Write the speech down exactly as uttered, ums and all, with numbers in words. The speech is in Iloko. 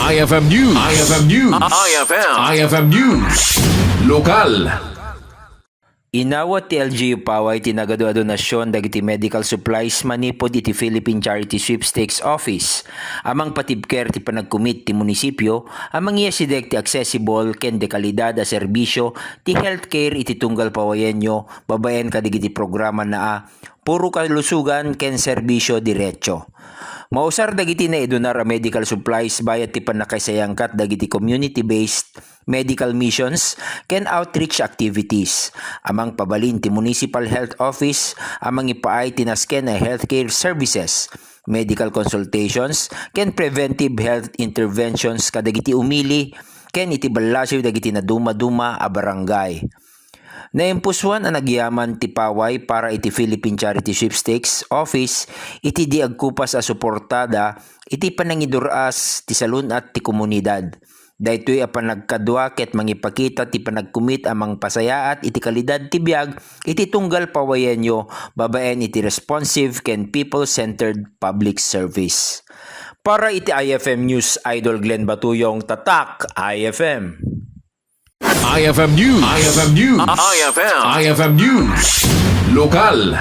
I F M News. I F M News. I F M. I F M News. Lokal. Inawat ti L G U Paway ti nagadu-adu nasion dagiti medical supplies manipud iti Philippine Charity Sweepstakes Office a mangpatibker ti panagkumit ti munisipio a mangyasideg ti accessible ken de kalidad a serbisio ti healthcare iti tunggal pawayenyo babaen kadagiti programa na a Puro Kalusugan ken Serbisyo Diretso. Mausar dagiti naidunar a medical supplies bayat ti pannakaisayangkat dagiti community-based medical missions ken outreach activities a mangpabalin ti Municipal Health Office a mangipaay ti nasken a healthcare services, medical consultations, ken preventive health interventions kadagiti umili ken iti ballasiw dagiti nadumaduma a barangay. Naimpusuan a nagyaman ti paway para iti Philippine Charity Sweepstakes Office iti di agkupas a suportada iti panangidur-as ti salun-at ti komunidad. Daytoy a panagkadua ket mangipakita ti panagkumit a mangpasayaat iti kalidad ti biag iti tunggal pawayenyo babaen iti responsive ken people-centered public service. Para iti I F M News, Idol Glenn Batuyong, Tatak I F M. I F M News. I F M News. I F M. I F M News. Lokal.